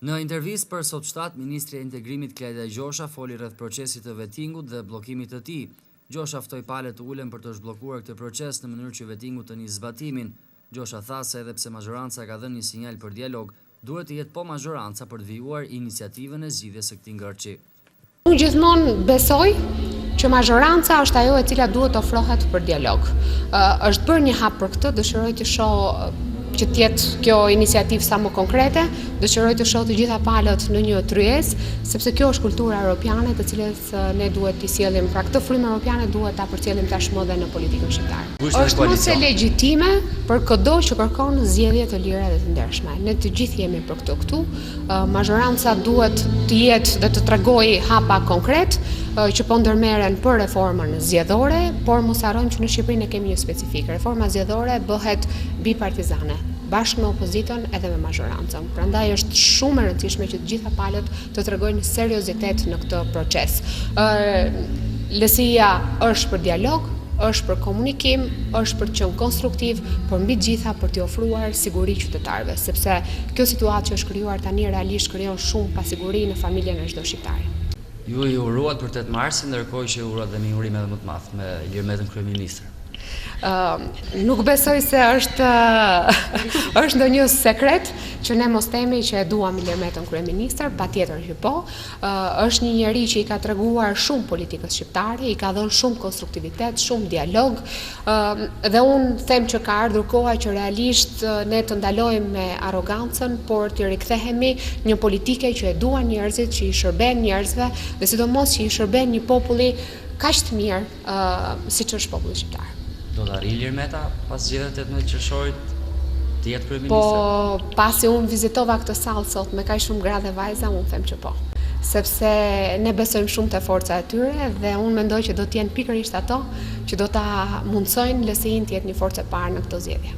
Në intervistë për Sot 7, Ministrja e Integrimit Klajda Gjosha foli rreth procesit të vetingut dhe bllokimit të tij. Gjosha ftoi palët të ulen për të zhbllokuar këtë proces në mënyrë që vetingu të nisë zbatimin. Gjosha tha se edhe pse mazhoranca ka dhënë një sinjal për dialog, duhet të jetë po mazhoranca për të vijuar iniciativën e zgjidhjes së këtij ngërçi. Unë gjithmonë besoj që mazhoranca është ajo e cila duhet të ofrohet për dialog. Është bërë një hap për këtë, dëshiroj të shoh që të jetë kjo iniciativë sa më konkrete, dëshiroj të shoh të gjitha palët në një tryezë, sepse kjo është kultura europiane të cilës ne duhet t'i sjellim, pra këtë frymë europiane duhet ta përcjellim tashmë dhe në politikën shqiptare. Është më se legjitime për këdo që kërkon zgjedhje të lira dhe të ndershme. Ne të gjithë jemi për këtë këtu. Mazhoranca duhet të jetë dhe të tregojë hapa konkret që po ndërmerren për reformën zgjedhore, por mos harrojmë që në Shqipëri ne kemi një specifikë. Reforma zgjedhore bëhet bipartizane, bashkë me opozitën edhe me mazhorancën. Prandaj është shumë e rëndësishme që të gjitha palët të tregojnë seriozitet në këtë proces. LSI-ja është për dialog, është për komunikim, është për të qenë konstruktiv, por mbi të gjitha për t'i ofruar siguri qytetarëve, sepse kjo situatë që është krijuar tani realisht krijon shumë pasiguri në familjen e çdo shqiptari. Ju i uruat për 8 marsin, ndërkohë që i uruat dhe me një urim edhe më të madh, me Ilir Metën kryeministër. Nuk besoj se është është ndonjë sekret që ne mos themi që e duam Ilir Metën kryeministër, patjetër që po. Është një njeri që i ka treguar shumë politikës shqiptare, i ka dhënë shumë konstruktivitet, shumë dialog, dhe unë them që ka ardhur koha që realisht ne të ndalojmë me arrogancën, por t'i rikthehemi një politike që e duan njerëzit, që i shërben njerëzve dhe sidomos që i shërben një populli kaq të mirë siç është populli shqiptar. Do të arrijë Ilir Meta pas zgjedhjeve të 18 qershorit të jetë kryeministër? Po, pasi unë vizitova këtë sallë sot me kaq shumë gra dhe vajza, unë them që po. Sepse ne besojmë shumë te forca e tyre dhe unë mendoj që do të jenë pikërisht ato që do ta mundësojnë LSI-në të jetë një forcë e parë në këto zgjedhje.